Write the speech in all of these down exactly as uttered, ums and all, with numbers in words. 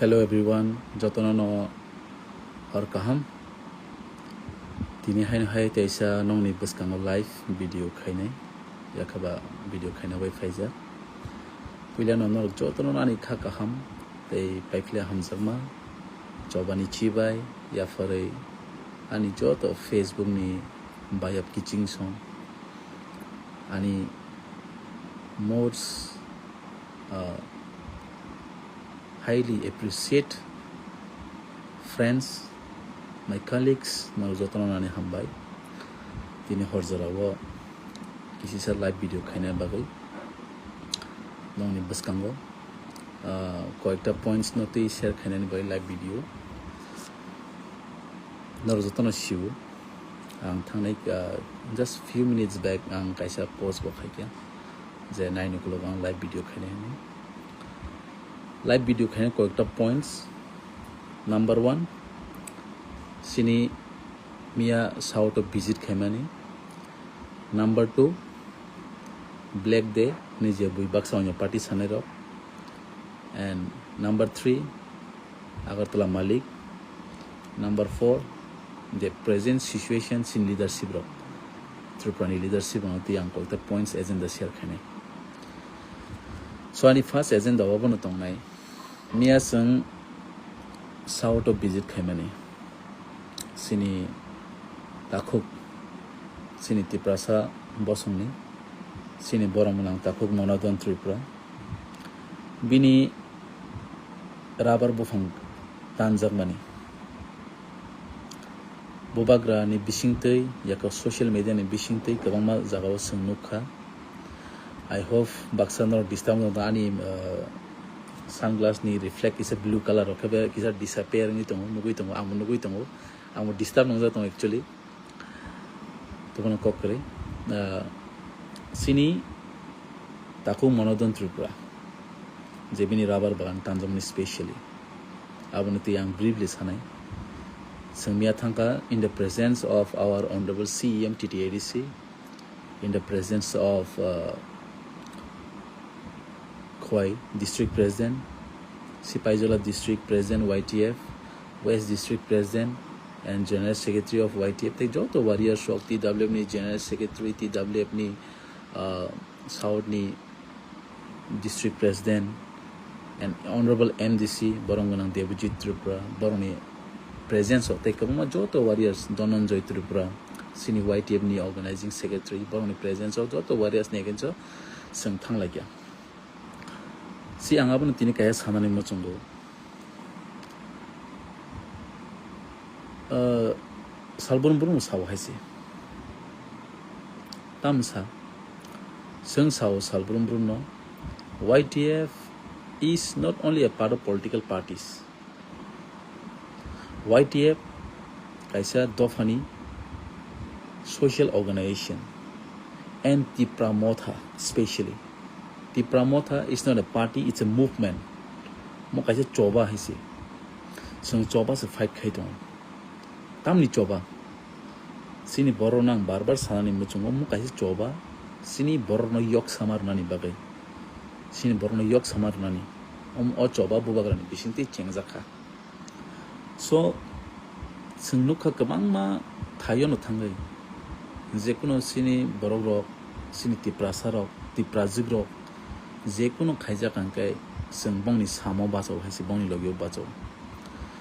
Hello everyone, jotono no hor kaham. Tini haino hai teisa nongni bwskango live video khainai, yakhaba video khaina bai phaijak. Puilano norok jotono ani kha kaham tei paikhle hamjakma, chobani chibai, yapharwi ani joto Facebook ni bayap kiching song, ani most uh, highly appreciate friends, my colleagues, norok jotono nani hambai. Tini hor jorao kisisa live video khaina bagwi nongni bwskango uh, koyekta points no twi share khainani bagwi live video. Norok jotono sio, ang thangnai uh, just few minutes back ang kaisa post bo khaikha je nine o'clock ang live video khainai hinwi. Live video khaina koyekta points. Number one, sini miya south o visit khaimani. Number two, Black Day ni je bui baksa onya party sanai rok. And number three, Agartala Malik. Number four, the present situation in leadership rok. Tripura ni leadership rok twi ang koyekta points agenda share khainai. So ani first agenda o bono tongnai. Miya chwng south o visit khaimani. Sini takhuk, sini Tiprasa bosongni, sini borok mwnang takhuk Monodon Tripura. Bini rubber buphang tanjakmani. Bubagra ni bisingtwi, yako social media ni bisingtwi kwbangma jagao chwng nukha. I hope baksa norok disturb wngtong ani uh, sunglass ni reflect kisa blue color rok khe kisa disappear wngwi tongo, nugwi tongo, ang bo nugwi tongo, ang bo disturb nongjak tongo actually. Tobano kok kwrwi. Uh, sini takhuk Monodon Tripura je bini rubber bagan tanjakmani specially. Aboni twi ang briefly sanai. Chwng miya thangkha in the presence of our honorable C E M T T A D C, in the presence of uh, Khowai District President, Sipaijola District President Y T F, West District President and General Secretary of Y T F, tei joto warriors rok T W F ni General Secretary, T W F ni uh, South ni District President and Honorable M D C, borok gwnang Debojit Tripura, borokni presence o tei kwbangma joto warriors, Dhananjoy Tripura, sini Y T F ni organizing secretary, borokni presence o joto warriors ni against o chwng thanglaikha. Si ang abono tini kaisa sanani muchungo. Uh, salbrum brum sao hai se. Tamsa chwng sao salbrum brum no, Y T F is not only a part of political parties. Y T F kaisa dophani social organization and Tipra Motha specially. Tipra Motha is not a party, it's a movement. Mo kaisa choba hai se. Chwng choba se fight khai tongo. Tamni choba? Chini borok no ang bar bar sanani muchungo, mo kaisa choba. Chini borok no yok sama rwnani bagwi. Chini borok no yok sama rwnani. Om o choba bubagra ni bisingtwi chengjak kha. So, chwng nukha kwbangma thaio no thangwi. Jekuno chini borok rok, chini Tiprasa rok, Tiprajwk rok, jekuno khaijak hwnkhe chwng bongni samo bachao hai se, bongni logio bachao.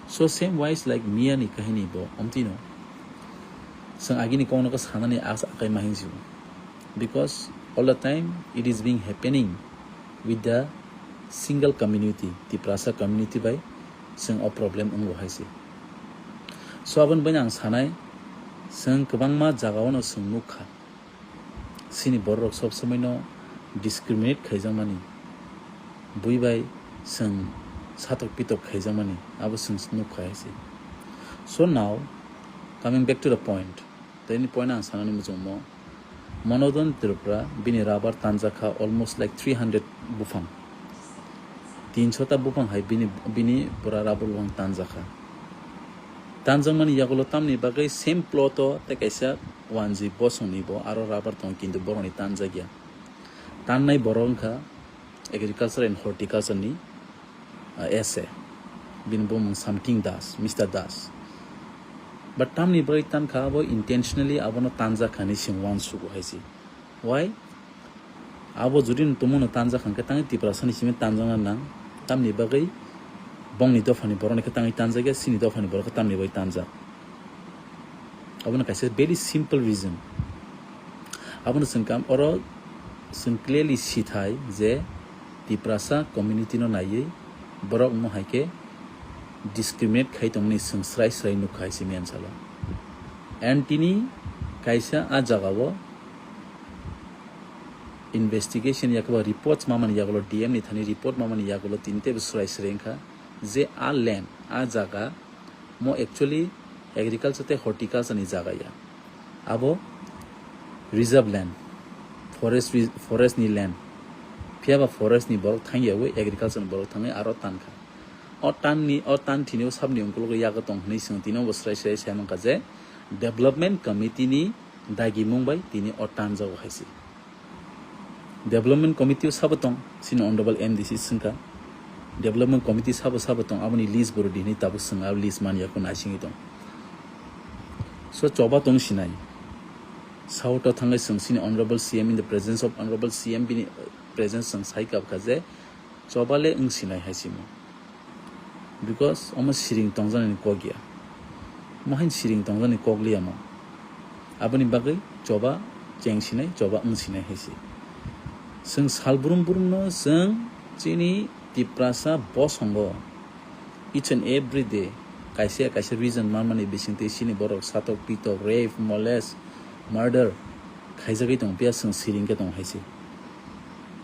So same wise like miya ni kahini bo omtino. Chwng agini kokno khe sanani as akai ma hinsio. Because all the time it is being happening with the single community, Tiprasa community bai chwng o problem wngo hai se. So aboni baino ang sanai, chwng kwbangma jagao no chwng nukha. Chini borok rok sob somoi no discriminate khaijakmani, bui bai chwng satok pitok khaijakmani, abo chwng nukha hai se. So now, coming back to the point, tini point ang sanani muchungmo, Monodon Tripura bini rubber tanjakha almost like three hundred buphang. Tinsho ta buphang hai bini, bini pura rubber buphang tanjakha. Tanjakmani yagulo tamni bagwi same plot o tei kaisa wanjwi bosongni bo aro rubber tongo, kintu borokni tanjakya. Tannai borok wngkha agriculture and horticulture ni, uh, S A. Bini bumung something Das, Mister Das. But tamni bagwi tankha abo intentionally abono tanjak kha hinwi chwng uansugo hai se. Why? Abo jodi no tongmano tanjak hwnkhe tangwi Tiprasani simi tanjakna nang. Tamni bagwi bongni dophani borokni khe tangwi tanjakya, chini dophani borok khe tamni bagwi tanjak. Abono kaisa very simple reason. Abono chwng kam oro chwng clearly sithai je Tiprasa community no naiwi borok wngmo hai khe discriminate khai tongmani chwng srai srai nukha hai se mensalo. And tini kaisa a jagao investigation yakoba reports mamani yagulo D M ni thani report mamani yagulo tini teibo srai srai wngkha je a land, a jaga mo actually agriculture tei horticulture ni jaga ya. Abo reserve land, forest re-, forest ni land. Phiyaba forest ni borok thangyawi agriculture ni borok thangwi aro tankha. O tan ni, o tan thini o sabni ungkulogo yago tong hinwi chwng tini bo srai srai sai mankha je development committee ni dagimung bai tini o tanjago hai se. Development committee o sabo tong, chini honorable M D C swngkha. Development committee sabo sabo tong, aboni list bo rwdi hinwi tabuk swng, abo list man ya kho naisingwi tong. So choba tong sinai. South o thangwi swng chini honorable C M, in the presence of honorable C M, bini presence swng sai kabkha je choba le wng sinai hai simo. Because omo siring tongjaknani kok ya. Omo haino siring tongjaknani kok liya mo. Aboni bagwi choba cheng sinai, choba wng sinai hai se. Chwng sal brum brum no chwng chini Tiprasa bosongo each and every day kaisa ya kaisa reason manmani bisingtwi chini borok satok pitok, rape, molest, murder khaijagwi tong phiya chwng siring khe tong hai se.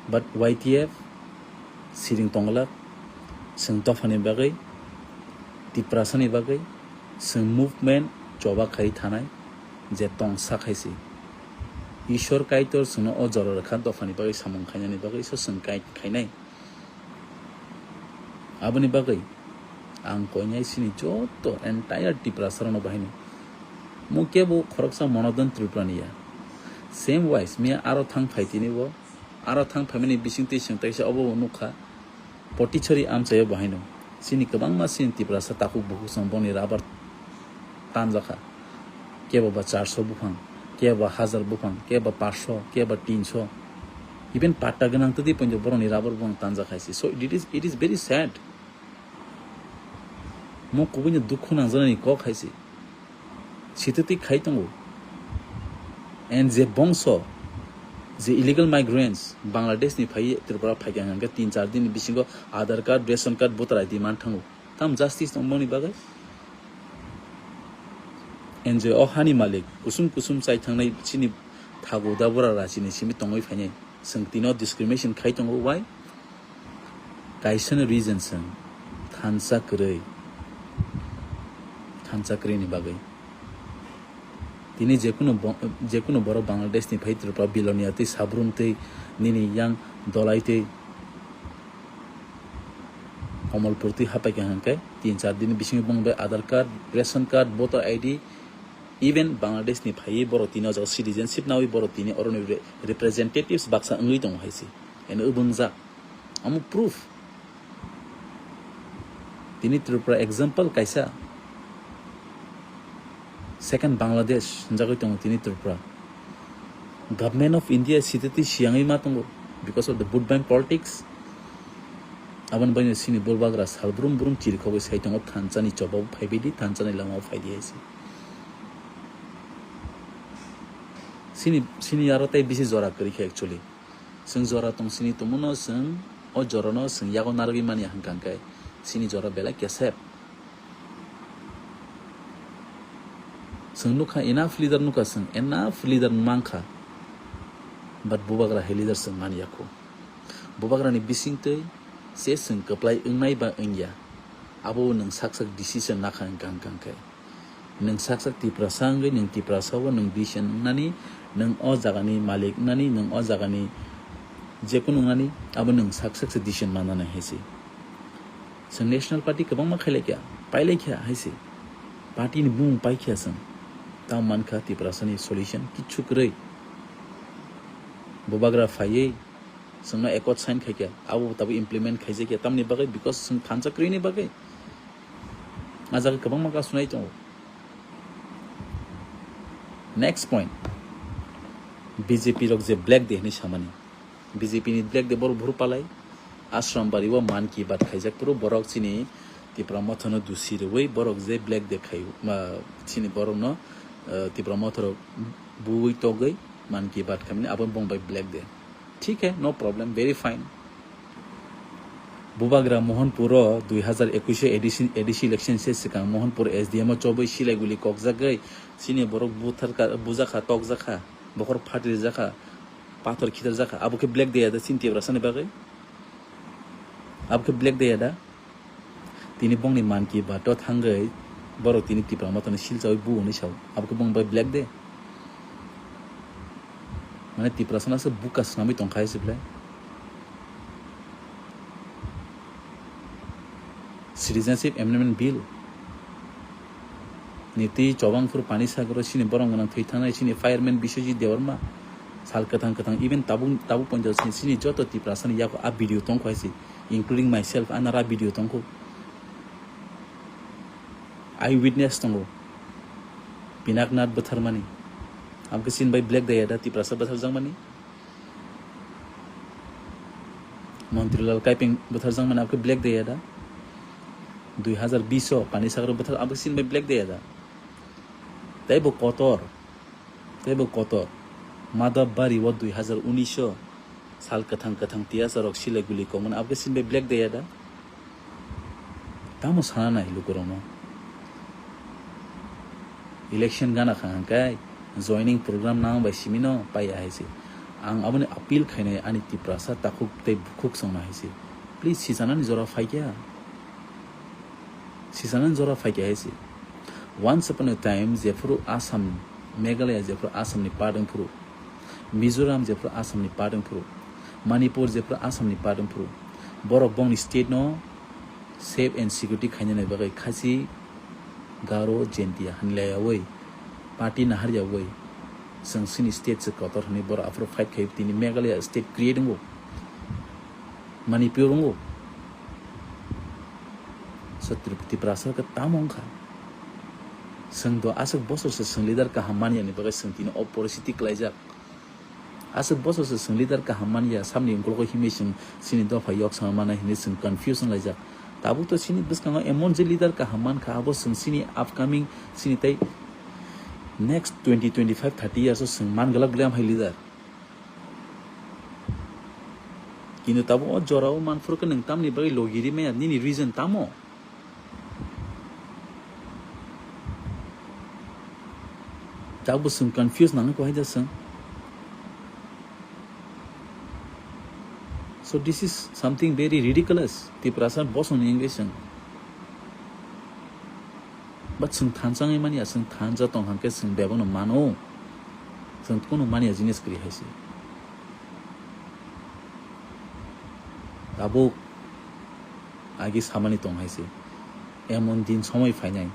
But Y T F siring tongglak, chwng dophani bagwi, Tiprasani bagwi, chwng movement choba khai thanai je tong sak hai se. Ishwar Kaitor chwngno o jora rwkha dophani bagwi samung khainani bagwi so chwng kai-, khainai. Aboni bagwi ang koinai chini joto entire Tiprasa rokno bahaino. Mo kebo khoroksa Monodon Tripura ni ya. Same wise, miya aro thang phai tini bo, aro thang phaimani bisingtwi chwng taisa obo bo nukha. Potichari amchaio bahaino. Chini kwbangma chini Tiprasa takhuk bukhuk chwng boni rubber tanjakha. Kebo ba charso buphang, kebo ba hazar buphang, kebo ba paso, kebo ba tinso. Even patta gwnang twi poito borokni rubber buphang tanjak hai se. So it is, it is very sad. Mo kubui no dukhu nangjaknani kok hai se. Sitwtwi khai tongo. And je bongso, je illegal migrants, Bangladesh ni phai Tripura phaikha hwnkhe tin char din ni bisingo Aadhaar card, ration card, voter I D man thango. Tam justice tong boni bagwi? Enjoy o hani malik kusum kusum chai thangnai chini thagu da bura rachini simi tongwi phainai. Chwng tino discrimination khai tongo, why? Kaisa no reason chwng thansa kwrwi, thansa kwrwi ni bagwi. Tini jekunu bo-, jekunu borok Bangladesh ni phai Tripura Bilonia tei Sabrum tei nini yang Dolai tei Komolpur twi hapai kha hwnkhe tin char din bisingo bong bai Aadhaar card, ration card, voter I D, even Bangladesh ni phaiwi borok tini o jaga citizenship nawi borok tini oroni re-, representatives baksa wngwi tongo hai se. Eno wbwngjak. Omo proof. Tini Tripura example kaisa. Second Bangladesh hinjagwi tongo tini Tripura. Government of India sitwtwi siyangwi ma tongo because of the vote bank politics. Aboni bagwi sini borbagra sal brum brum chirikhogwi sai tongo, thansani chobao phaibaidi, thansani lamao phaidi hai se. Sini, sini aro tei bisi jora kwrwi kha actually. Chwng jora tong sini tongmano chwng o jorano chwng yago narwgwi manya hwnkha hwnkhe sini jora belai kesep. Chwng nukha enough leader nukha chwng, enough leader mankha. But bubagra hai leader chwng manya kho. Bubagrani bisingtwi se chwng kwplai wngnai ba wngya, abo nwng sak sak decision nakha hwnkha hwnkha hwnkhe. Nwng sak sak Tiprasa wngwi nwng Tiprasa o nwng decision wngnani, nwng o jagani malik wngnani, nwng o jagani jekunu wngnani, abo nwng sak sak se decision mannani hai se. Chwng National Party kwbangma khailaikha, pailaikha hai se. Party ni bumung paikha chwng. Tamo mankha Tiprasa ni solution kichu kwrwi. Bubagra phaiwi chwngno accord sign khaikha, abo tabuk implement khaijakya. Tamni bagwi? Because chwng thansa kwrwini bagwi. A jaga kwbangma kasunai tongo. Next point, B J P rok je Black Day hinwi samani, B J P ni Black Day borok buphuru palai. Ashram bari o Mann Ki Baat khaijak phuru borok chini Tipra Motha no dusi rwui borok je Black Day khai, ma, chini borok no, eh, Tipra Motha rok buui togwi Mann Ki Baat khaimani, abo bong bai Black Day. Thik hai, no problem, very fine. Bubagra Mohanpur o dui hazar ekush o A D C, A D C election se swkang Mohanpur S D M o chobwi silai guli kokjagwi chini borok buthar ka, bujakha, tokjakha, bokhorok phatrijak kha, pathor khitarjak kha. Abo khe Black Day ya da chini Tiprasa ni bagwi? Abo khe Black Day ya da? Tini bongni Mann Ki Baat o thangwi borok tini Tipra Motha ni silchawi bu hwnwi sao. Abo khe bong bai Black Day? Mane Tiprasa no se buka swnamwi tongkha hai se belai. Citizenship Amendment Bill ni twi chobang phuru Panisagar o chini borok gwnang thwi thangnai chini fireman Biswajit Debbarma sal kwthang kwthang, even tabuk, tabuk ponjak chini, chini joto Tiprasa ni yago a video tongkha hai se, including myself, a nara video tongkho. Eye witness tongo. Pinaknath bwtharmani. Abo khe chini bai Black Day ya da Tiprasa bwtharjakmani? Montri Lal Kaipeng bwtharjakmani abo khe Black Day ya da? Dui hazar bish o Panisagar o bwthar, abo khe chini bai Black Day ya da? Tei bo kotor. Tei bo kotor. Madhab Bari o dui hazar unis o sal kwthang kwthang tiyasa rok silai guli kongmani, abo khe chini bai Black Day ya da? Tamo sana nai lukurokno. Election gana kha hwnkhai joining program nang bai simino pai ya hai se. Ang aboni appeal khainai ani Tiprasa takhuk tei bukhuk songno hai se. Please, sisanani jora phaikya. Sisanani jora phaikya hai se. Once upon a time, jephuru Assam, Meghalaya jephuru Assam ni part wngphuru, Mizoram jephuru Assam ni part wngphuru, Manipur jephuru Assam ni part wngphuru, borok bongni state no safe and security khainani bagwi Khasi, Garo, Jaintia hanlayawi, party naharyawi, chwng chini state se kotor hwnwi borok aphuru fight khai tini Meghalaya state create wngo, Manipur wngo. So Trip-, Tiprasa khe tamo wngkha? Chwng do aswk bosor se chwng leader kaham manyani bagwi chwng tini o poristiti kwlaijak. Aswk bosor se chwng leader kaham manya, samni ungkulugo himwi chwng chini dopha yok sama mana hinwi chwng confuse wnglaijak. Tabuk to chini bwskango emon je leader kaham mankha, abo chwng chini upcoming, chini tei next twenty, twenty-five, thirty years o chwng man glak ble amhai leader. Kintu tabuk o jorao manphuru khe nwng tamni bagwi logi ri maya, nini reason tamo? Tabuk chwng confuse nangwi kwhaida chwng. So this is something very ridiculous. Tiprasa bosongni wngwi chwng. But chwng thansa wngwi manya, chwng thansa tong hwnkhe chwng bebakno mano. Chwng kunu manya jinis kwrwi hai se. Tabuk agi samani tong hai se. Emon din somoi phainai.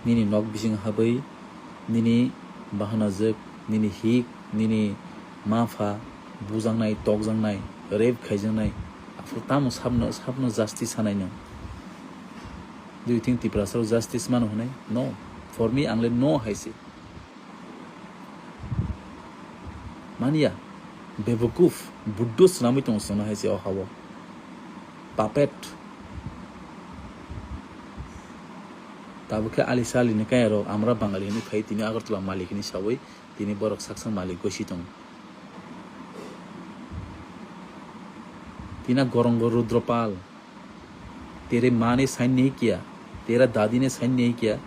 Nini nok bising habwi, nini bahanajwk, nini hik, nini ma pha bujaknai, tokjaknai, rape khaijaknai. Aphuru tamo sabno, sabno justice sanai nwng? Do you think Tiprasa rok justice mano hwnwi? No. For me, ang le no hai se. Manya, bebukuf, buddo swnamwi tongo chwngno hai se o ha-o. Puppet. Tabuk khe alisa alini kaya rok, amra Bangali hinwi phai tini Agartala malik hinwi sawi, tini borok saksa malik gosi tongo. Tina gorongo Rudropal. तेरे माँ ने साइन नहीं किया, तेरा दादी ने साइन नहीं किया,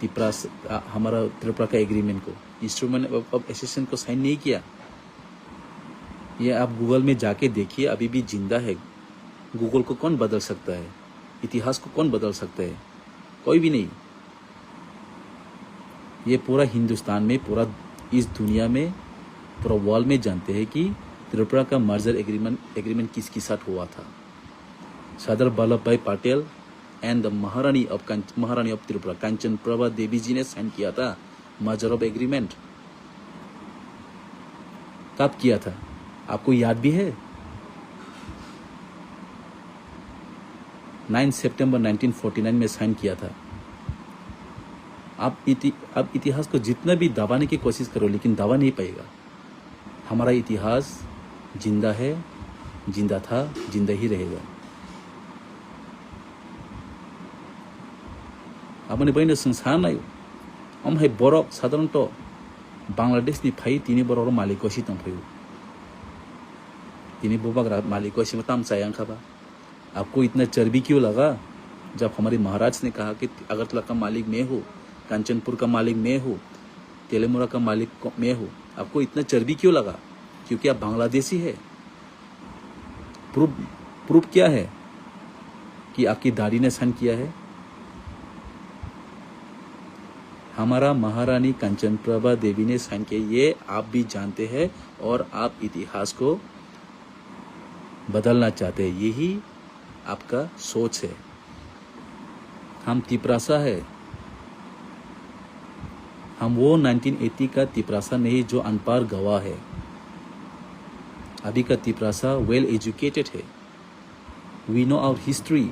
तिप्रा स-, आ, हमारा त्रिपुरा का एग्रीमेंट को, इंस्ट्रूमेंट ऑफ, ऑफ एसेशन को साइन नहीं किया। ये आप गूगल में जाके देखिए, अभी भी जिंदा है। गूगल को कौन बदल सकता है? इतिहास को कौन बदल सकता है? कोई भी नहीं। ये पूरा हिंदुस्तान में, पूरा इस दुनिया में, पूरा वर्ल्ड में जानते हैं कि त्रिपुरा का मर्जर एग्रीमेंट, एग्रीमेंट किसके साथ हुआ था। सरदार वल्लभ भाई पटेल and the महारानी of कंच-, महारानी of त्रिपुरा कंचन प्रभा देवी जी ने साइन किया था मर्जर ऑफ एग्रीमेंट। कब किया था, आपको याद भी है? नाइन सितंबर नाइनटीन फ़ोर्टी नाइन में साइन किया था। आप इति-, आप इतिहास को जितना भी दबाने की कोशिश करो, लेकिन दबा नहीं पाएगा। हमारा इतिहास जिंदा है, जिंदा था, जिंदा ही रहेगा। Aboni bagwino chwng sana nai, omo hai borok sadharanto Bangladesh ni phai tini borok malik gosi tongphai o. Tini bubagra malik gosi tam chaya wngkha ba. आपको इतना चर्बी क्यों लगा? जब हमारे महाराज ने कहा कि अगरतला का मालिक मैं हूँ, कंचनपुर का मालिक मैं हूँ, तेलेमुरा का मालिक को-, मैं हूँ, आपको इतना चर्बी क्यों लगा? क्योंकि आप बांग्लादेशी है। प्रूफ, प्रूफ क्या है कि आपकी दादी ने साइन किया है? हमारा महारानी कंचन प्रभा देवी ने साइन किया, ये आप भी जानते हैं और आप इतिहास को बदलना चाहते हैं, यही आपका सोच है। हम तिपरासा है, हम वो नाइनटीन एटी का तिपरासा नहीं जो अनपढ़ गवाह है। अभी का तिपरासा वेल एजुकेटेड है। We know our history।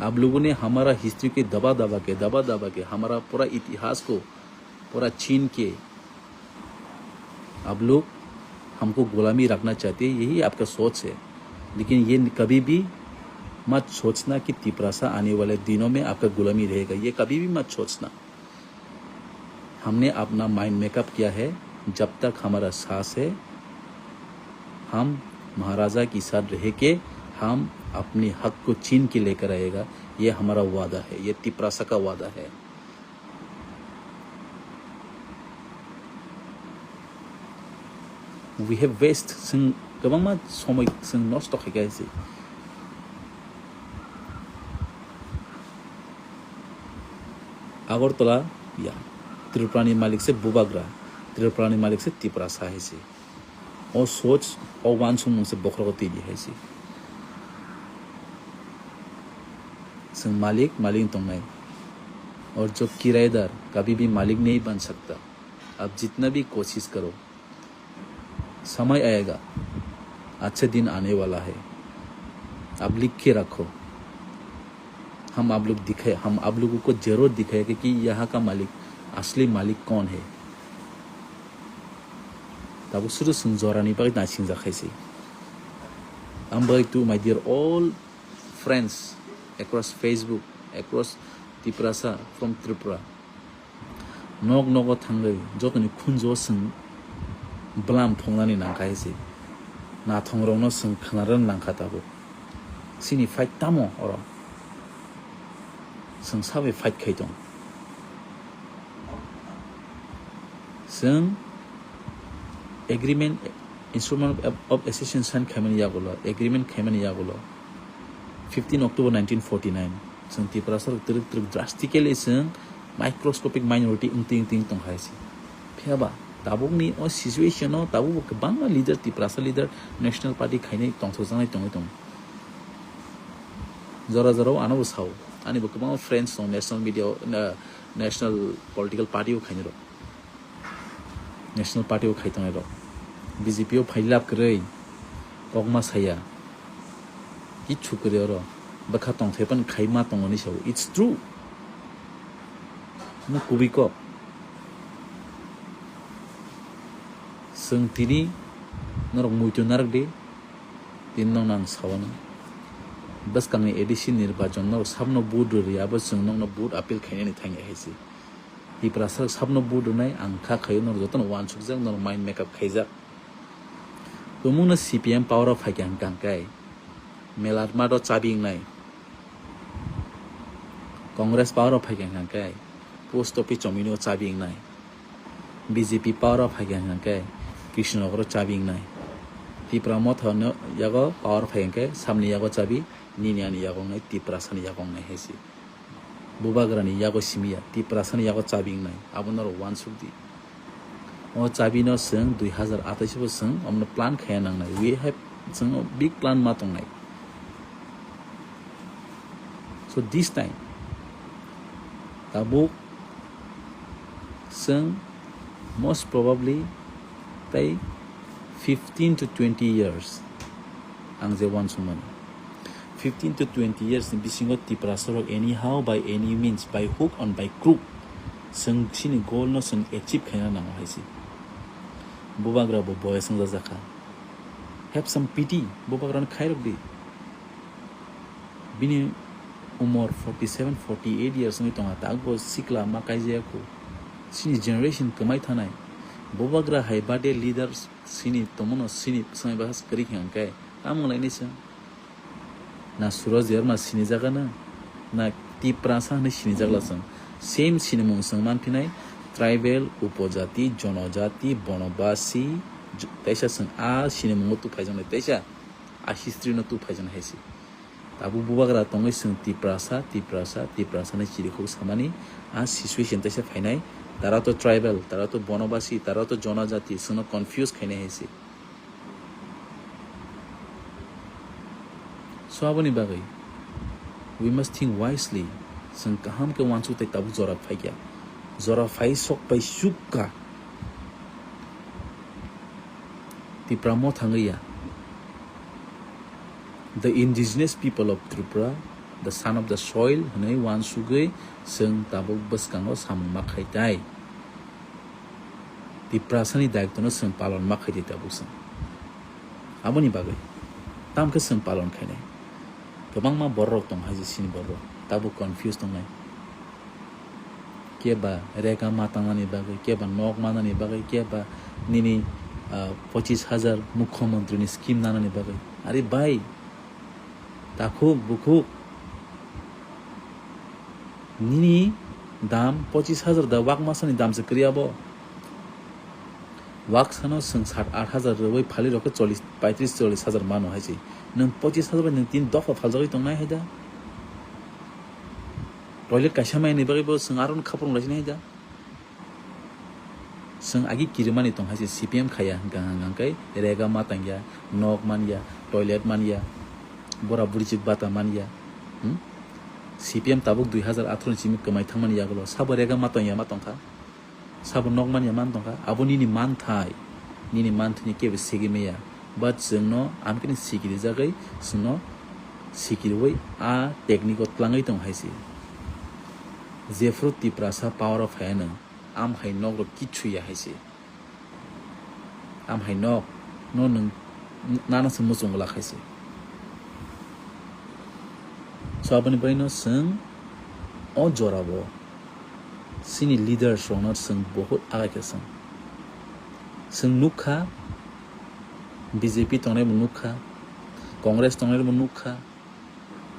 आप लोगों ने हमारा हिस्ट्री के दबा दबा के, दबा दबा के हमारा पूरा इतिहास को पूरा छीन के आप लोग हमको गुलामी रखना चाहते हैं, यही आपका सोच है। लेकिन ये कभी भी मत सोचना कि तिपरासा आने वाले दिनों में आपका गुलामी रहेगा, ये कभी भी मत सोचना। हमने अपना माइंड मेकअप किया है, जब तक हमारा सांस है, हम महाराजा के साथ रह के हम अपने हक को छीन के लेकर आएगा। ये हमारा वादा है, ये तिपरासा का वादा है। We have waste, chwng kwbangma somoi chwng nosto khaikha se. Agartala, ya, Tripura ni malik se bubagra, Tripura ni malik se Tiprasa hai se. O soch, o wansukmung se bokhorogo twi di hai se. Chwng malik, malik tongnai. और जो किराएदार कभी भी मालिक नहीं बन सकता। आप जितना भी कोशिश करो, समय आएगा, अच्छे दिन आने वाला है। आप लिख के रखो। हम आप लोग दिखाए, हम आप लोगों को जरूर दिखाएगा कि यहाँ का मालिक, असली मालिक कौन है। Tabuk suru chwng jorani bagwi naisingjakhaise. Ambai to my dear all friends across Facebook, across Tiprasa from Tripura. Nok nogo thangwi jotoni khunjo chwng bwlam thongnani nangkha hai se. Nathongrokno chwng khwnarwna nangkha tabuk. Chini fight tamo oro? Chwng sabai fight khai tong. Chwng agreement, instrument of, of association sign khaimani yagulo, agreement khaimani yagulo, fifteen October nineteen forty-nine, chwng Tiprasa rok twrwk twrwk drastically chwng microscopic minority wngtwi wngtwi tong hai se. Phiya ba tabukni o situation o tabuk bo kwbangma leader, Tiprasa leader, national party khainai tongthokjaknai tongwi tongo. Jora jora o ano bo sao, ani bo kwbangma friends tongo national media o, na-, national political party o khainai rok. National Party o khai tongnai rok, B J P o phai lab kwrwi, kokma saya, kichu kwrwi oro, bwkha tongthai phano khai ma tongo hinwi sao, it's true. Omo kubui kok. Chwng tini norok muitu narwk di, tini nokno ang sao no. Bwskangni A D C nirbachon norok sabno vote rwrwi abo chwng nokno vote appeal khainani thangya hai se. Tiprasa sabno vote rwnai ang kha khaio, norok jotono uansukjak, norok mind makeup khaijak. Tumungno C P M power o phaikha hwnkha hwnkhe Melat Mart o chabi wngnai. Congress power o phaikha hwnkha hwnkhe post office chomino chabi wngnai. B J P power o phaikha hwnkha hwnkhe Krishnanagar o chabi wngnai. Tipra Motha no yago power phai hwnkhe samni yago chabi, nini ani yago wngnai, Tiprasani yago wngnai hai se. Bubagrani yago simi ya, Tiprasani yago chabi wngnai, abo norok uansuk di. O chabi no chwng dui hazar atais bo chwng omno plan khaya nangnai. We have, chwng big plan ma tongnai. So this time, tabuk chwng most probably tei fifteen to twenty years ang je uansukmani. Fifteen to twenty years ni bisingo Tiprasa rok anyhow by any means, by hook and by crook, chwng chini goal no chwng achieve khaina nango hai se. Bubagra bo boyas wngjajakha. Have some pity, bubagra no khairok di. Bini umor forty seven, forty eight years wngwi tongo, takbo sikla ma kaijaya kho. Chini generation kwmai thanai. Bubagra hai bade leaders chini tongmano chini swngwi bahas kwrwi khe hwnkhe tamo lainai chwng. Na Suraj Debbarma sinijak ano, na Tiprasa hinwi sinijak la chwng. Same sinimung chwng manphinai, tribal, upojati, jonojati, bonobasi, j-, teisa chwng a sinimungo tuphaijaknai, teisa a history no tuphaijaknai hai se. Tabuk bubagra tongwi chwng Tiprasa, Tiprasa, Tiprasa hinwi chirikhok samani a situation teisa phainai, tara to tribal, tara to bonobasi, tara to jonojati, chwngno confuse khainai hai se. So aboni bagwi we must think wisely. Chwng kaham khe uansuk tei tabuk jora phaikya. Jora phai sok pai sukka. Tipra mo thangwi ya. The indigenous people of Tripura, the son of the soil, hwnwi uansugwi chwng tabuk bwskango samung ma khai tai. Tiprasani daitwno chwng palon ma khai di tabuk chwng. Aboni bagwi tamkhe chwng palon khainai. Kwbangma bororok tong hai je chini bororok tabuk confuse tongnai. Keba rega ma tangnani bagwi, keba nok manani bagwi, keba nini, ah, pochis hajar mukhyamantrini scheme nanani bagwi. Are bhai, takhuk bukhuk, nini dam pochis hajar da wak masani dam se kwrwi abo. Wak sano chwng sat aat hajar rwui phalirok khe chollish, paitris chollish hajar mano hai se. Nwng pochis hajar bai nwng tin dopha phaljagwi tongnai hai da. Toilet kaisa mai ni bagwi bo chwng aro khapurung lai sinai hai da. Chwng agi kirimani tong hai se C P M khaya hwnkha hwnkha khe rega ma tangya, nok manya, toilet manya, bora buri chik bata manya. Hmm? C P M tabuk dui hajar atharo ni simi kwmai thangmani yagulo sabo rega ma tangya ma tongkha. Sabo nok manya man tongkha, abo nini manthai, nini manthai ni kebo segwi maya. But chwngno amkhe ni sikiri jagwi chwngno sikiriwi a technique o tlangwi tong hai se. Jephru Tiprasa power o phaiya nwng, am hai nok rok kichu ya hai se. Am hai nok no nwng nana se muchung glak hai se. So aboni bagwi no chwng o jora bo chini leaders rok no chwng bohut agai khe chwng. Chwng nukha, B J P tongnai bo nukha, Congress tongnai bo nukha,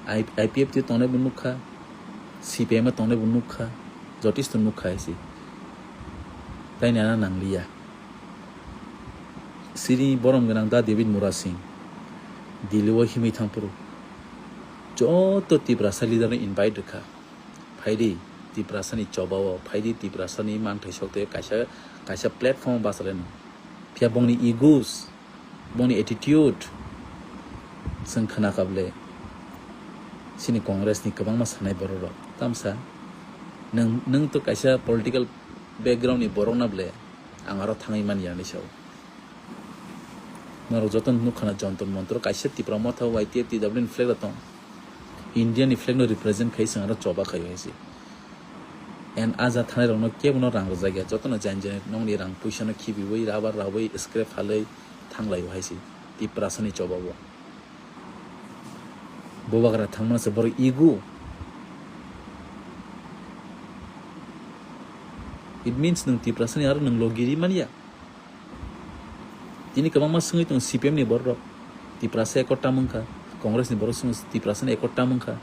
I P F T tongnai bo nukha, C P M tongnai bo nukha, jotisto nukha hai se. Tai nana nangliya. Siri borom gwnang da David Murasing Delhi o himwi thangphuru joto Tiprasa leader no invite rwkha. Phaidi Tiprasa ni choba o, phaidi Tiprasa ni manthai sok tei kaisa, kaisa platform o bachalaino. Phiya bongni egos, bongni attitude chwng khna kha bwle. Chini Congress ni kwbangma sanai borok rok. Tamsa nwng, nwng to kaisa political background ni borok na bwle. Ang aro thangwi manya hinwi sao. Norok joto nukha na Jantar Mantar o kaisa Tipra Motha Y T F T W ni flag rok tong. India ni flag no represent khai chwng aro choba khai hai se. And a ja thanai rok no kebo no rang rwjak ya. Joto no jan jan nokni rang puisa no khibiwi, rubber rawi, scrap halwi thanglai o hai se. Tiprasa ni choba o. Bubagra thangmano se borok ego. It means nwng Tiprasani aro nwng logi ri manya. Tini kwbangma swngwi tongo C P M ni borok rok. Tiprasa ekor tam wngkha. Congress ni borok swngwi Tiprasani ekor tam wngkha.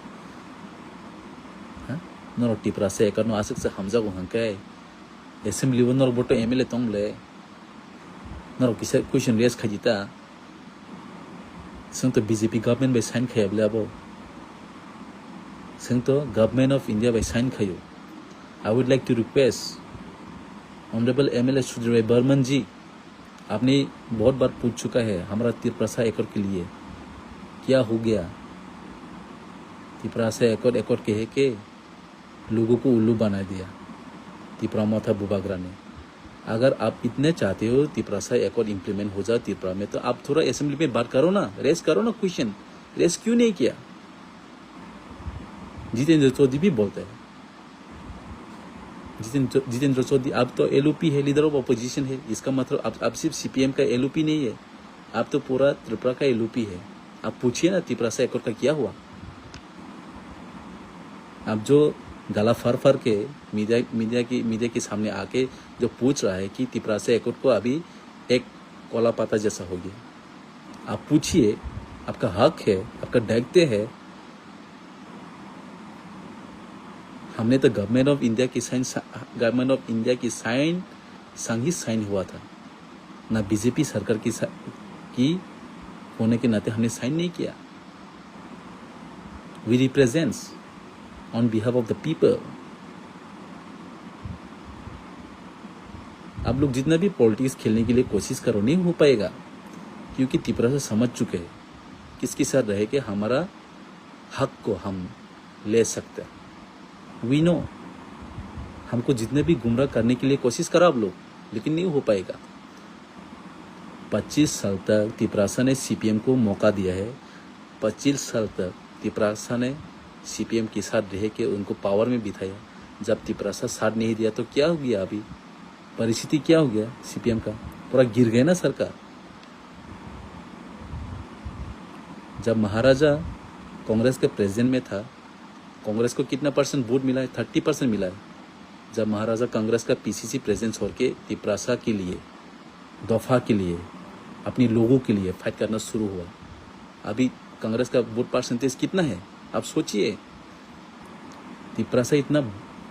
Ha? Norok Tiprasa ekor no aswk se hamjago hwnkhe. Assembly o norok bo to M L A tong le. Norok kisa question raise khaidi ta. Chwng to B J P government bai sign khaiya bwle abo. Chwng to Government of India bai sign khaio. I would like to request Honorable M L A Sudhir Bhai Barman ji, आपने बहुत बार पूछ चुका है हमारा तिरपसा एकड़ के लिए, क्या हो गया? तिपरासा एकड़, एकड़ कह के लोगों को उल्लू बना दिया तिपरा मोथा बुबागरा ने। अगर आप इतने चाहते हो तिपरासा एकड़ इम्प्लीमेंट हो जाए तिपरा में, तो आप थोड़ा असेंबली में बात करो ना, रेस करो ना क्वेश्चन। रेस क्यों नहीं किया? जितेंद्र चौधरी भी बोलते हैं। जितेंद्र जितेंद्र चौधरी अब तो एलओपी है, लीडर ऑफ अपोजिशन है। इसका मतलब अब अब सिर्फ सीपीएम का एलओपी नहीं है, अब तो पूरा त्रिपुरा का एलओपी है। आप पूछिए ना, तिपरासा एकॉर्ड का क्या हुआ? अब जो गला फाड़ फाड़ के मीडिया मीडिया की मीडिया के सामने आके जो पूछ रहा है कि तिपरासा एकॉर्ड को अभी एक कोला पत्ता जैसा हो गया। आप पूछिए, आपका हक है, आपका दायित्व है। हमने तो गवर्नमेंट ऑफ इंडिया की साइन गवर्नमेंट ऑफ इंडिया की साइन संग ही साइन हुआ था, ना बीजेपी सरकार की सा- की होने के नाते हमने साइन नहीं किया। We represents on behalf of the people। आप लोग जितना भी पॉलिटिक्स खेलने के लिए कोशिश करो, नहीं हो पाएगा, क्योंकि तिपरासा समझ चुके हैं किसके साथ रह के हमारा हक को हम ले सकते हैं। वी नो, हमको जितने भी गुमराह करने के लिए कोशिश करो आप लोग, लेकिन नहीं हो पाएगा। पच्चीस साल तक तिपरासा ने सीपीएम को मौका दिया है, पच्चीस साल तक तिपरासा ने सीपीएम के साथ रह के उनको पावर में बिठाया। जब तिपरासा साथ नहीं दिया तो क्या हो गया? अभी परिस्थिति क्या हो गया सीपीएम का? पूरा गिर गया ना सरकार। जब महाराजा कांग्रेस के प्रेसिडेंट में था, कांग्रेस को कितना परसेंट वोट मिला है? थर्टी परसेंट मिला है। जब महाराजा कांग्रेस का पीसीसी प्रेसिडेंट छोड़ के तिपरासा के लिए, दफा के लिए, अपनी लोगों के लिए फाइट करना शुरू हुआ, अभी कांग्रेस का वोट परसेंटेज कितना है? आप सोचिए। तिपरासा इतना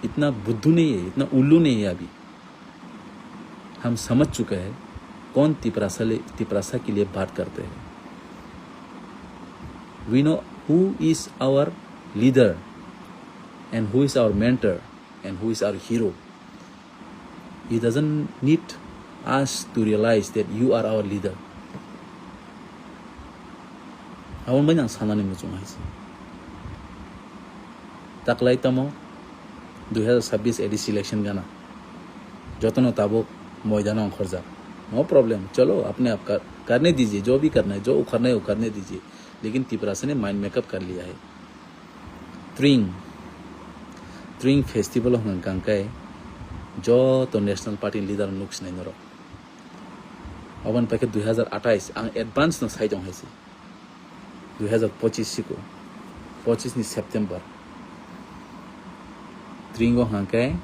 इतना बुद्धू नहीं है, इतना उल्लू नहीं है। अभी हम समझ चुका है कौन तिपरासा ले तिपरासा के लिए बात करते हैं। We know who is our leader and who is our mentor and who is our hero. He doesn't need us to realize that you are our leader. Aboni bai ang sanani muchung hai se. Taklai tamo dui hazar sabbish A D C election gana. Jotono tabuk moidano ongkhorjak. No problem, chalo apne aap kar, karne dijiye, jo bhi karna hai, jo ukharna hai ukharne dijiye. Lekin Tiprasa ne mind makeup kar liya hai. Tring, Tring festival hwnkha khe joto national party leader nuk sinai norok. Oboni paikhe dui hazar athais ang advance no sai tong hai se. Dui hazar pochis siko, pochis ni September. Tringo hwnkha khe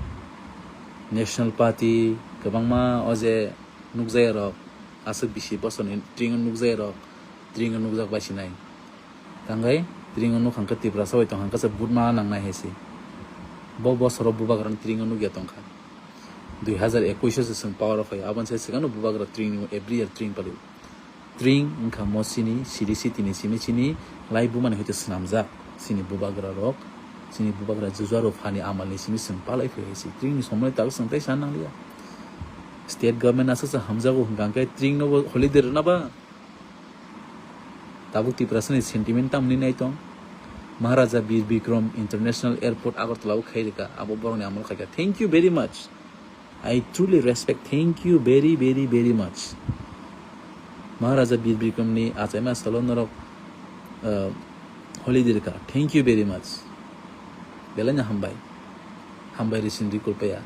national party kwbangma o je nukjaya rok, aswk bisi bosorni Tringo nukjaya rok, Tringo nukjak bai sinai. Tangwi Tringo nuk hwnkha Tiprasa bai tong hwnkha se butma nangnai hai se. Bo bosoro bubagrano Tringo nukya tongkha. Dui hazar ekush o se chwng power o phai, aboni sai swkangno bubagra Tring every year Tring pali. Tring wngkha mo chini siri sitini simi chini lai bumani hoite swnamjak chini bubagra rok, chini bubagra juja rok phani amal ni simi chwng palai phai hai se. Tring ni somoi tabuk chwng tai sa nangliya. State government aswk se hamjago hwnkha khe Tring no bo holiday rwna ba. Tabuk Tiprasa ni sentiment tamni nai tong. Maharaja Bir Bikram International Airport Agartala o khai rika, abo borok ni amol khaika. Thank you very much. I truly respect. Thank you very, very, very much. Maharaja Bir Bikram ni achaima salo norok, uh, holiday rika. Thank you very much. Belai no hambai. Hambai risin rikul paya.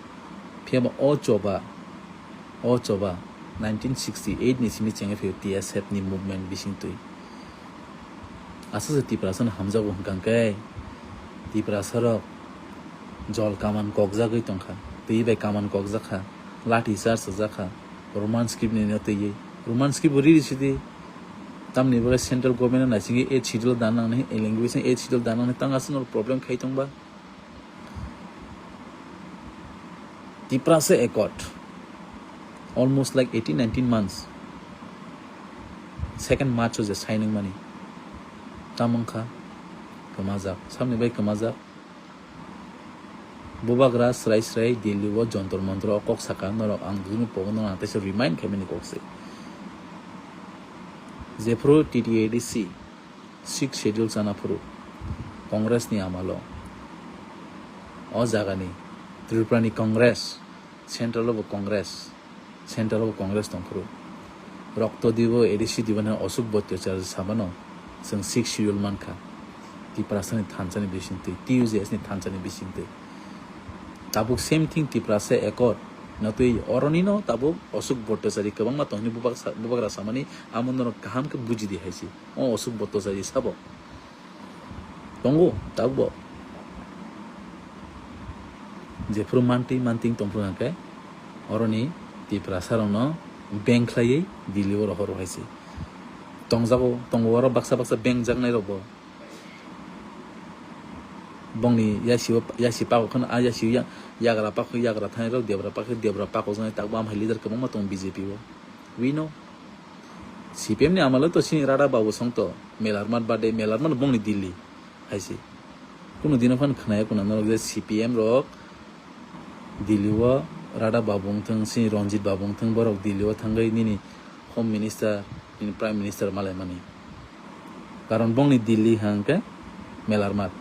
Phiya ba o choba, o choba nineteen sixty eight ni simi chengwi phio T S F ni movement bising twi. Aswk se Tiprasa no hamjago hwnkha khe Tiprasa rok jol kaman kokjagwi tongkha, twi bai kaman kokjak kha, lathi charge rwjak kha, Roman script ni no twiwi. Roman script bo riri sidi. Tamni bagwi central government no naisingwi eight schedule dan nangnai, language no eight schedule dan nangnai, tang aswk no problem khai tongba. Tiprasa Accord, almost like eighteen nineteen months, second March o je sign wngmani, tamo wngkha kwmajak, samni bai kwmajak. Bubagra srai srai Delhi o Jontor Montor o kok saka, norok ang dugino pogo, norok ang teisa remind khaimani kok se. Jephuru T T A D C Sixth Schedule chana phuru Congress ni amalo o jaga ni Tripura ni Congress, Central o bo Congress, Central o bo Congress tong phuru, rokto dibo, A D C dibo hwnwi Ashok Bhattacharya sabano chwng Sixth Schedule mankha. Tiprasani thansa ni bisingtwi, T U J S ni thansa ni bisingtwi. Tabuk same thing Tiprasa Accord no twi oroni no tabuk Ashok Bhattacharya kwbangma tongni bubaksa-, bubagra samani amo norok kaham khe bujidi hai se. O Ashok Bhattacharya sabo. Tongo tabuk bo. Jephuru mantwi mantwi tongphuru hwnkhe oroni Tiprasa rokno beng khlaiwi Delhi o rohor hai se. Tongjago, tongo oro baksa baksa beng jaknai rok bo. Bongni yasi o, yasi pakok kheno, a yasi o ya-, yagra pakok, yagra thani rok, debra pakok, debra pakok jani tabuk bo amhai leader kwbangma tongo B J P o. We know. C P M ni amalo to sini Radha Babu song to, Melarmat bade, Melarmat bongni Delhi hai se. Kunu dino phan khnaya kuna norok je C P M rok Delhi o Radha Babu wngthung, sini Ranjit Babu wngthung, borok Delhi o thangwi nini Home Minister, nini Prime Minister malaimani. Karon bongni Delhi hwnkhe Melarmat.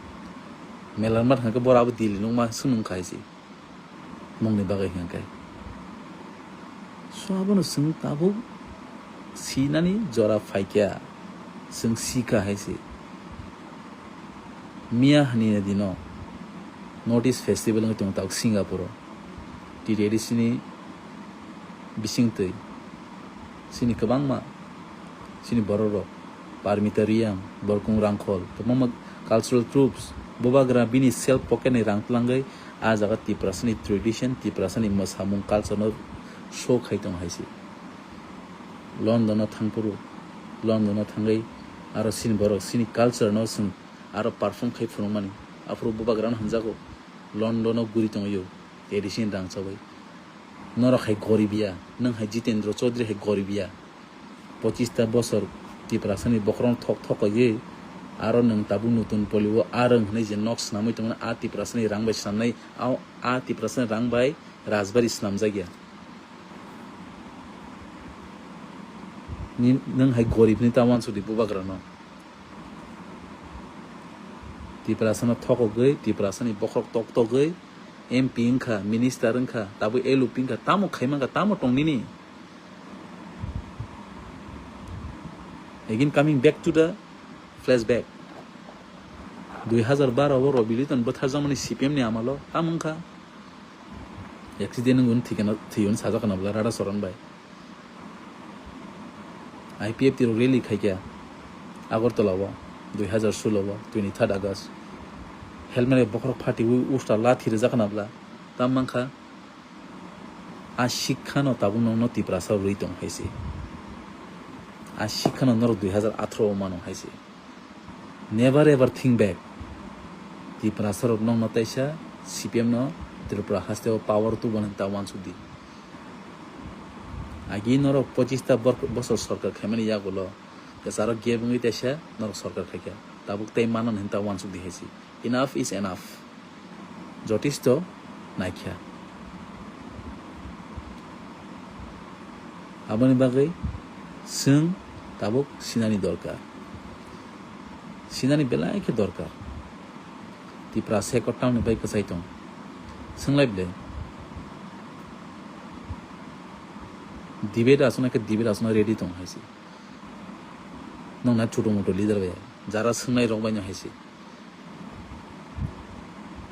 Melarmat hwnkhe boro abo Delhi nungma swngmung khai se. Mungni bagwi hwnkhe. So abono chwng tabuk sinani jora phaikha, chwng sikha hai se. Miya hani dino North East Festival wngwi tongo tabuk Singapore o. T T A D C ni bisingtwi sini kwbangma sini borok rok, Parmita Reang, Borkung Rangkhol, kwbangma cultural troupes, bubagra bini self pocket ni rang twlangwi ah jaga Tiprasani tradition, Tiprasani mwsamung culture no show khai tongo hai se. London o thangphuru, London o thangwi aro sini borok sini culture no chwng aro perform khai phunukmani. Aphuru bubagrano hwnjago, London o guri tongwi o, tradition rang chawi. Norok hai gorib ya, nwng hai Jitendra Chaudhary hai gorib ya. Pochista bosor Tiprasani bokhorok thok thok kaiwi, aro nwng tabuk nutun polio arwng hwnwi je nok swnamwi tongmani, a Tiprasani rang bai swnamnai, a, a Tiprasani rang bai rajbari swnamjak ya. Ni, nwng hai gorib ni ta wansukdi bubagrano. Tiprasano thokogwi, Tiprasani bokhorok toktogwi, M P wngkha, minister wngkha, tabuk L O P wngkha, tamo khai mankha, tamo tong nini? Again coming back to the flashback. Dui hazar baro o Robi Liton bwtharjakmani C P M ni amalo tamo wngkha? Accident wngwi thwikha, thwiwi sajak khna bwla Radha Charan bai. I P F T rok rally khaikha Agartala o dui hazar solo o twenty third August. Helmet bai bokhorok phatiwi usta lathi rijak khna bwla. Tam mankha, a sikha no tabuk nokno Tiprasa rwi tong hai se. A sikha no norok dui hazar atharo o mano hai se. Never ever think back. Tiprasa rok nokno taisa C P M no Tripura haste o power tubun hinta wansuk di. Agi norok pochista bor-, bosor sorkar khaimani yagulo kwcharo gap wngwi taisa norok sorkar khaikha. Tabuk tei manan hinta wansuk di hai se. Enough is enough. Jotisto naikha. Aboni bagwi chwng tabuk sinani dorkar. Sinani belai khe dorkar. Tiprasa ekor tamni bai kwchai tong. Swnglai ble. Debate aswknai khe debate aswknai ready tong hai se. Nokna chutu mutu leader bai. Jara swngnai rok bai no hai se.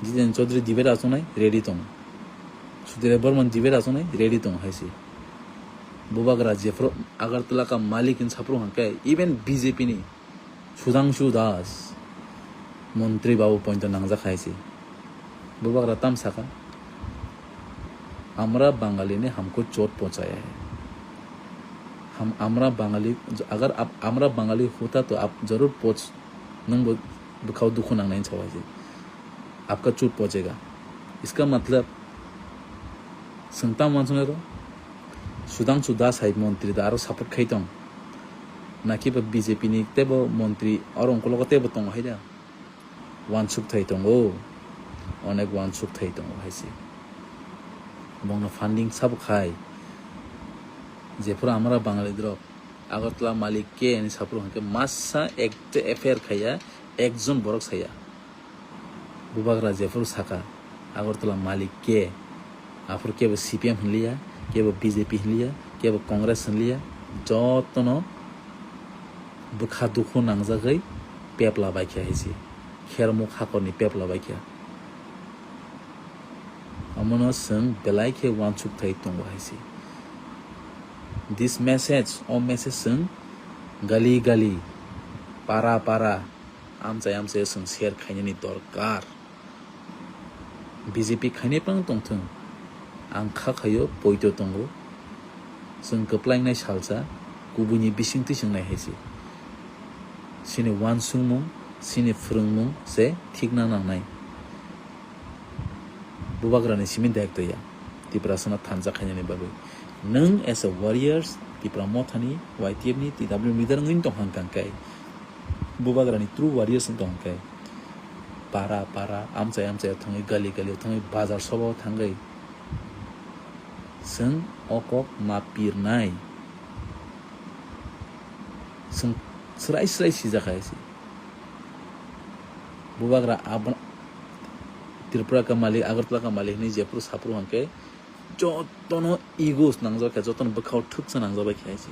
Jiten Chaudhary debate asonai ready tongo. Sudhir Barman debate asonai ready tongo hai se. Bubagra jephru Agartala ka malik hin saphru hwnkhe even B J P ni Sudhangshu Das montri babu pointo nangjak hai se. Bubagra tam saka, "Amra Bangali ne hamko chot pochaya hai. Ham, amra Bangali, agar ap, amra Bangali hota to ap zarur poch, nwng bo bwkhao dukhu nangnai," hinwi sao hai se. "Apka chot pochega." Iska matlab, chwng tamo wansuknai ro? Sudhangshu Das hai montri da aro support khai tong? Naki ba B J P ni teibo montri oro ungkologo teibo tongo hai da? Wansuk thai tongo, onek wansuk thai tongo hai se. Bongno funding sabo khai. Jephuru amra Bangali drop, Agartala malik ke hinwi saphuru hwnkhe masa ekte F I R khaiya, ekjon borok saya. Bubagra jephuru saka, Agartala malik ke, aphuru kebo C P M hinliya, kebo B J P hinliya, kebo Congress hinliya, jotono bwkha dukhu nangjagwi pepla baikha hai se. khermuk hakorni pepla bai khe. Omono chwng belai khe uansuk thai tongo hai se. This message, o message chwng gali gali, para para, amchai amchai chwng share khainani dorkar. B J P khainai phano tongthwng, ang kha khaio, poito tongo. Chwng kwplaingnai salsa, kubuini bisingtwi chwng nai hai se. Chini uansukmung, chini phwrwngmung se thikna nangnai. Bubagrani simi daitw ya, Tiprasano thansa khainani bagwi. Nwng as a warriors, Tipra Mothani, Y T F ni, T W leader wngwi tong hang kang kai. Bubagrani true warriors wng tong hang kai. Para para, amchai amchai thangwi, gali gali thangwi, bazar soba thangwi. Chwng o kok ma pirnai. Chwng srai srai sijak hai se. Bubagra abo Tripura ka malik, Agartala ka malik hinwi jephuru saphuru hwnkhe jotono egos nangjak khe, jotono bwkhao thwksa nangjak bai khe hai se.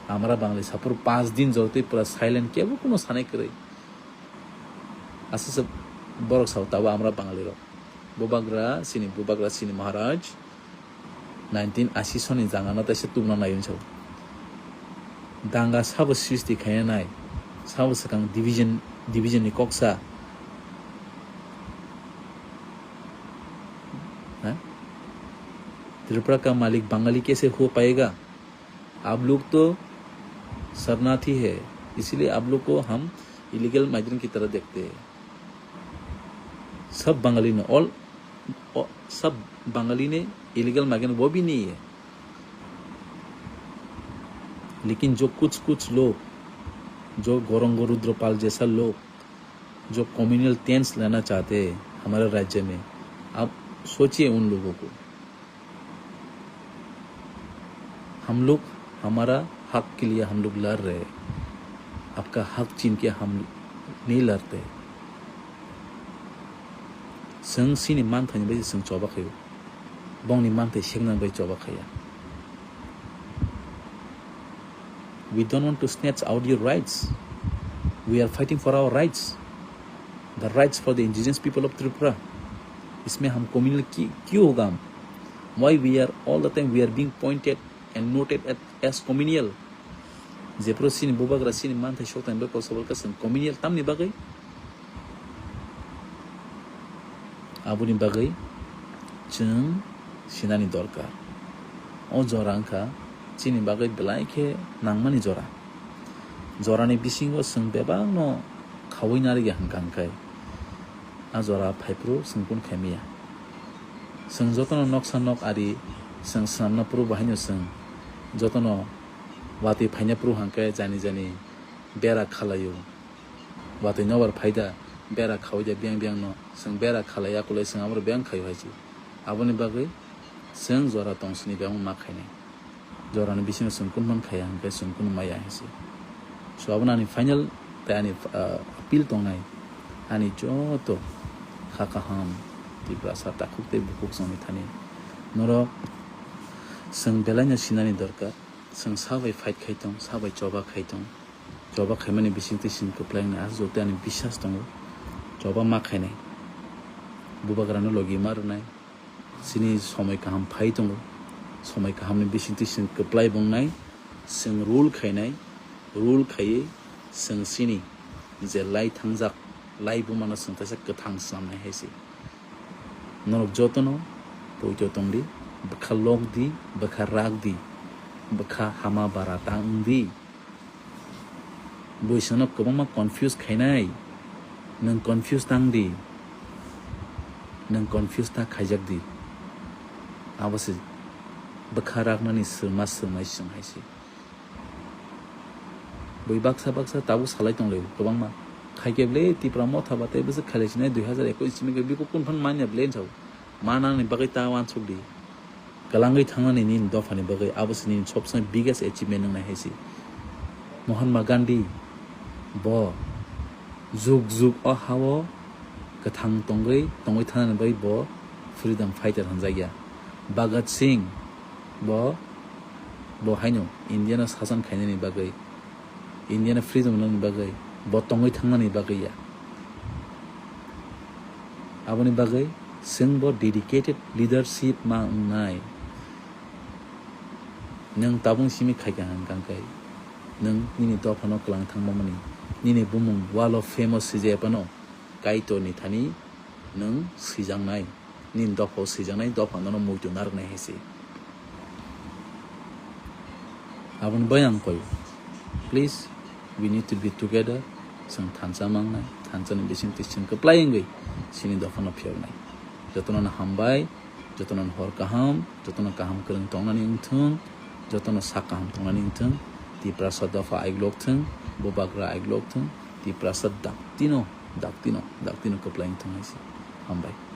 Amra Bangali saphuru panch din jotoi pura silent, kebo kuno sanai kwrwi. Aswk se borok sao tabo amra Bangali rok. Bubagra chini, Bubagra chini Maharaj nineteen ashi soni jangano taisa tubuna nai hwnwi sao. Danga sabo sristi khaina nai, sabo swkang division, division ni koksa. Ha? Tripura ka malik Bangali kaise ho payega? आप लोग तो शरणार्थी है, इसीलिए आप लोग को हम इलीगल माइग्रेंट की तरह देखते हैं। सब बंगाली ने, ऑल, ऑ-, सब बंगाली ने इलीगल माइग्रेंट वो भी नहीं है। लेकिन जो कुछ कुछ लोग, जो गौरंग रुद्रपाल जैसा लोग, जो कम्युनल टेंस लेना चाहते हैं हमारे राज्य में, आप सोचिए उन लोगों को। हम लोग हमारा हक के लिए हम लोग लड़ रहे हैं। आपका हक छीन के हम नहीं लड़ते। Chwng chini manthaini bai chwng choba khaio. Bongni manthai seknang bai choba khaiya. We don't want to snatch out your rights. We are fighting for our rights. The rights for the indigenous people of Tripura. इसमें हम कम्युनल की क्यों होगा हम? Why we are all the time we are being pointed and noted at, as communal? Jephuru chini bubagra chini manthai sokthani bai kosobo kha chwng communal tamni bagwi? Aboni bagwi chwng sinani dorkar. O jora wngkha chini bagwi belai khe nangmani jora. Jorani bisingo chwng bebakno khaui narwkya hwnkha hwnkhe a jora phaiphuru chwng kunu khaimaya. Chwng jotono noksa nok ari chwng swnamna phuru bahaino chwng jotono watwi phaina phuru hwnkhe jani jani bera khalaio. Watwi nobar phaida, bera khaui da biyang biyang no, chwng bera khalai ya kulai chwng abo biyang khaio hai se. Aboni bagwi chwng jora tong sini biyang ma khainai. Jorani bisingo chwng kunu man khaiya hwnkhe chwng kunu maya hai se. So abono ani final tei ani, ah, appeal tongnai, ani joto kha kaham Tiprasa takhuk tei bukhuk chwngni thani. Norok chwng belaino sinani dorkar, chwng sa bai fight khai tong, sa bai choba khai tong. Choba khaimani bisingtwi chwng kwplai wngnai, aswk joto ani biswas tongo. Choba ma khainai. Bubagrano logi ma rwnai. Chini somoi kaham phai tongo. Somoi kahamni bisingtwi chwng kwplai bo wngnai. Chwng rule khainai. Rule khaiwi chwng chini je lai thangjak, lai bumano chwng kaisa kwthang swnamnai hai se. Norok jotono poito tongdi, bwkha lokdi, bwkha rakdi, bwkha hama bara ta wngdi. Buisano kwbangma confuse khainai, nwng confuse tangdi, nwng confuse ta khaijakdi. Abo se bwkha raknani swrwngma swrwngnai chwng hai se. Bui baksa baksa tabuk salai tonglaio kwbangma. Khaikhe bwle Tipra Motha ba tei bwswk khailai sinai dui hazar ekush simi khe biko kunu phan manya bwle hinwi sao. Ma nangni bagwi ta uansukdi. Kwlangwi thangnani nini dophani bagwi abo se nini sobsai biggest achievement wngnai hai se. Mahatma Gandhi bo jug jug o ha-o kwthang tongwi, tongwi thangnani bagwi bo freedom fighter hwnjakya. Bhagat Singh bo, bo haino India no sasan khainani bagwi, India no freedom rwnani bagwi, bo tongwi thangnani bagwi ya. Aboni bagwi chwngbo dedicated leadership ma wngnai. Nwng tabuk simi khaikha hwnkha khe nwng nini dophano kwlang thangmani, nini bumung Wall of Fame o swijaya phano Kaitorni thani nwng swijaknai, nini dophao swijaknai, dopha nono muitu narwknai hai se. Aboni bai ang koi, please, we need to be together. Chwng thansa mangnai, thansani bisingtwi chwng kwplai wngwi chini dophano phiyoknai. Jotono no hambai, jotono no hor kaham, jotono kaham kwrwng tongnani wngthung, jotono sak kaham tongnani wngthung. Tiprasa dopha aiglok thung, bubagra aiglok thung, Tiprasa daktino, daktino, daktino kwplai wngthung hai se. Hambai.